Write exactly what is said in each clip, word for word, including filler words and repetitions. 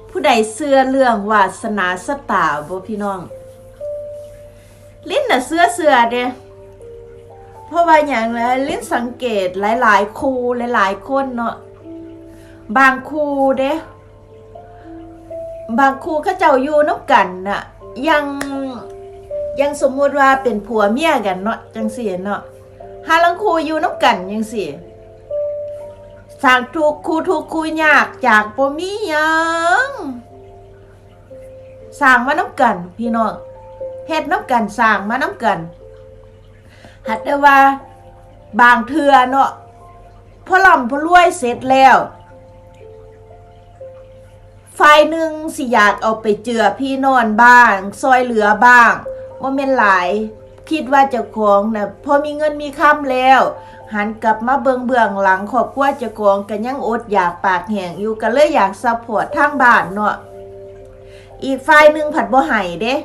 ผู้ใดเชื่อเรื่องวาสนาชะตาบ่พี่น้อง ลินน่ะเชื่อเชื่อเด้ เพราะว่าอย่างไร ลินสังเกตหลายๆ คู่หลายๆ คนเนาะ บางคู่เด้ บางคู่เขาเจ้าอยู่นำกันน่ะ อย่าง อย่างสมมุติว่าเป็นผัวเมียกันเนาะ จังซี้เนาะ หาลางคู่อยู่นำกันจังซี้ สร้างทุกข์ คู่ทุกข์คู่ยาก จากบ่มีหยัง สร้างมานำกันพี่น้อง เฮ็ดนำกัน สร้างมานำกัน หากแต่ว่าบางเทื่อเนาะ พอร่ำพอรวยเสร็จแล้ว ฝ่ายหนึ่งสิอยากเอาไปเจือพี่นอนบ้าง ซอยเหลือบ้าง บ่แม่นหลาย คิดว่าเจ้าของน่ะพอมีเงินมีคำแล้ว หันกลับมาเบิ่งเบื้องหลัง ครอบครัวเจ้าของก็ยังอดอยากปากแห้งอยู่ ก็เลยอยากซัพพอร์ตทางบ้านเนาะ อีกฝ่ายหนึ่งผัดบ่ให้เด้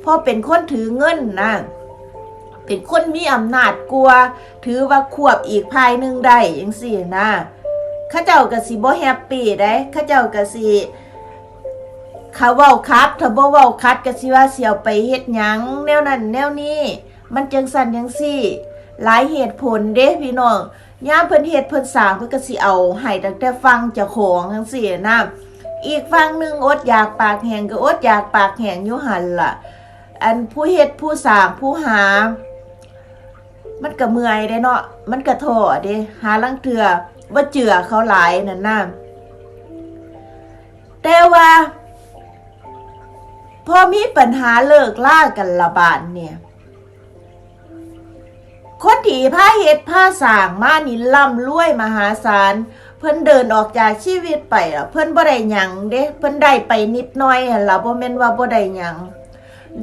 เพราะเป็นคนถือเงินนะ เป็นคนมีอำนาจกว่า ถือว่าควบอีกฝ่ายหนึ่งได้จังซี้นะ เขาเจ้าก็สิบ่แฮปปี้เด้ เขาเจ้าก็สิ เขาเว้าขัด ถ้าบ่เว้าขัดก็สิว่าสิเอาไปเฮ็ดหยัง แนวนั้นแนวนี้ มันจังซั่นจังซี้ หลายเหตุผลเด้พี่น้อง ยามเพิ่นเฮ็ดเพิ่นสร้าง เพิ่นก็สิเอาให้ตั้งแต่ฝั่งเจ้าของจังซี้นะ อีกฝั่งหนึ่งอดอยากปากแห้งก็อดอยากปากแห้งอยู่หั่นล่ะ อันผู้เฮ็ดผู้สร้างผู้หา มันก็เมื่อยเด้เนาะ มันก็ท้อเด้ หาลางเทื่อบ่เจือเขาหลายนั่นนะ แต่ว่า พอมีปัญหาเลิกลากันละบาดเนี่ย คนที่พาเฮ็ดพาสร้างมานี่ร่ำรวยมหาศาล เพิ่นเดินออกจากชีวิตไปแล้ว เพิ่นบ่ได้หยังเด้ เพิ่นได้ไปนิดหน่อยหั่นล่ะ บ่แม่นว่าบ่ได้หยัง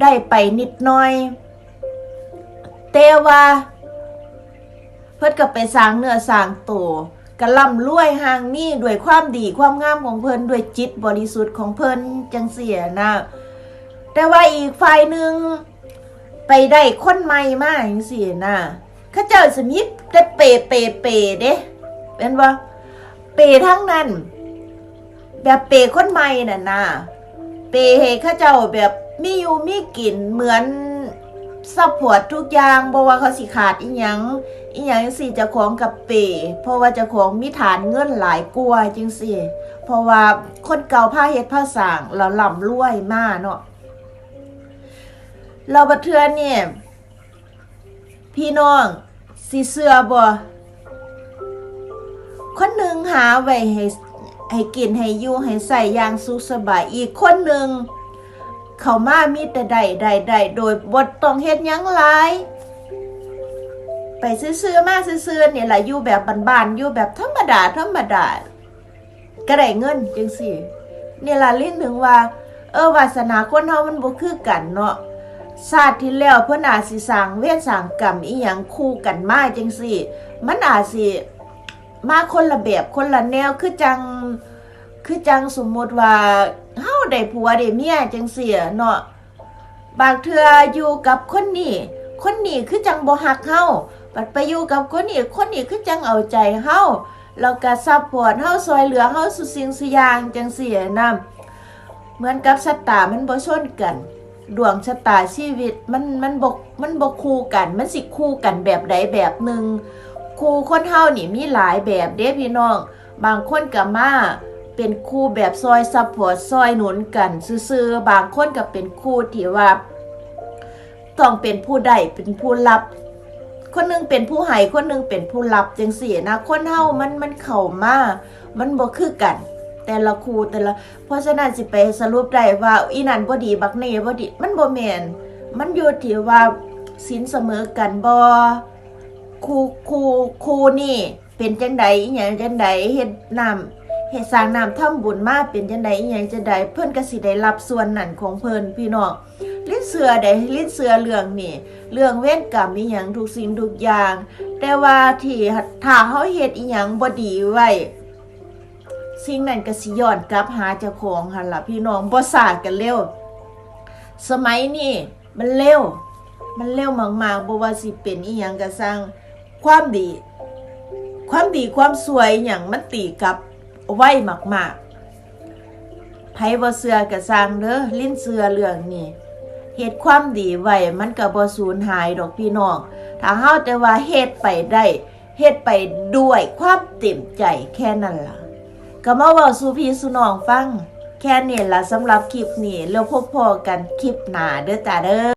ได้ไปนิดหน่อย แต่ว่า เพิ่นก็ไปสร้างเนื้อสร้างตัว ก็ร่ำรวยฮ่างมีด้วยความดีความงามของเพิ่น ด้วยจิตบริสุทธิ์ของเพิ่นจังซี้นะ แต่ว่าอีกฝ่ายหนึ่ง ไปได้คนใหม่มาจังซี้นะ เขาเจ้าสิมีแต่เป เป เป เด้ แม่นบ่ เปทั้งนั้น แบบเปคนใหม่น่ะนะ เปให้เขาเจ้าแบบมีอยู่มีกิน เหมือนซัพพอร์ตทุกอย่าง บ่ว่าเขาสิขาดอีหยัง อีหยังจังซี้ เจ้าของก็เป เพราะว่าเจ้าของมีฐานเงินหลายกว่าจังซี้ เพราะว่าคนเก่าพาเฮ็ดพาสร้าง แล้วร่ำรวยมาเนาะ แล้วบัดเทื่อนี่ พี่น้อง สิเชื่อบ่ คนหนึ่งหาไว้ให้ ให้กินให้อยู่ให้ใช้อย่างสุขสบาย อีกคนหนึ่ง เข้ามามีแต่ได้ ได้ ได้ โดยบ่ต้องเฮ็ดหยังหลาย ไปซื่อๆ มาซื่อๆ นี่ล่ะ อยู่แบบบ้านๆ อยู่แบบธรรมดา ธรรมดา ก็ได้เงินจังซี้ นี่ล่ะลินถึงว่า เออ วาสนาคนเฮามันบ่คือกันเนาะ ชาติที่แล้วเพิ่นอาจสิสร้างเวรสร้างกรรมอีหยังคู่กันมาจังซี้ มันอาจสิมาคนละแบบคนละแนว คือจั่ง คือจั่งสมมุติว่าเฮาได้ผัวได้เมียจังซี้เนาะ บางเทื่ออยู่กับคนนี้ คนนี้คือจั่งบ่ฮักเฮา บัดไปอยู่กับคนนี้ คนนี้คือจั่งเอาใจเฮา แล้วก็ซัพพอร์ตเฮา ซอยเหลือเฮาซุสิ่งซุอย่างจังซี้นะ เหมือนกับชะตามันบ่ชนกัน ดวงชะตาชีวิตมัน มันบ่ มันบ่คู่กัน มันสิคู่กันแบบใดแบบหนึ่ง คู่คนเฮานี่มีหลายแบบเด้พี่น้อง บางคนก็มาเป็นคู่แบบซอยซัพพอร์ตซอยหนุนกันซื่อๆ บางคนก็เป็นคู่ที่ว่า ต้องเป็นผู้ได้เป็นผู้รับ คนหนึ่งเป็นผู้ให้ คนหนึ่งเป็นผู้รับจังซี้นะ คนเฮามัน มันเข้ามา มันบ่คือกัน แต่ละคู่แต่ละ เพราะฉะนั้นสิไปสรุปได้ว่าอีนั่นบ่ดี บักนี่บ่ดี มันบ่แม่น มันอยู่ที่ว่าศีลเสมอกันบ่ คู่ คู่ คู่นี่เป็นจั่งใด อีหยังจั่งใด เฮ็ดน้ำ เฮ็ดสร้างน้ำทำบุญมาเป็นจั่งใด อีหยังจั่งใด เพิ่นก็สิได้รับส่วนนั้นของเพิ่นพี่น้อง ลินเชื่อเด้ ลินเชื่อเรื่องนี้ เรื่องเวรกรรมอีหยังทุกสิ่งทุกอย่าง แต่ว่าที่ ถ้าเฮาเฮ็ดอีหยังบ่ดีไว้ สิ่งนั้นก็สิย้อนกลับหาเจ้าของหั่นล่ะพี่น้อง บ่ช้าก็เร็ว สมัยนี้มันเร็ว มันเร็วมากๆ บ่ว่าสิเป็นอีหยังก็ซ่าง ความดี ความดีความชั่วอีหยังมันตีกลับไวมาก ไผบ่เชื่อก็ซ่างเด้อ ลินเชื่อเรื่องนี้ เฮ็ดความดีไว้มันก็บ่สูญหายดอกพี่น้อง ถ้าเฮาแต่ว่าเฮ็ดไปได้ เฮ็ดไปด้วยความเต็มใจแค่นั้นล่ะ ก็มาเว้าสู่พี่สู่น้องฟัง แค่นี้ล่ะสำหรับคลิปนี้ แล้วพบพ้อกันคลิปหน้าเด้อจ้าเด้อ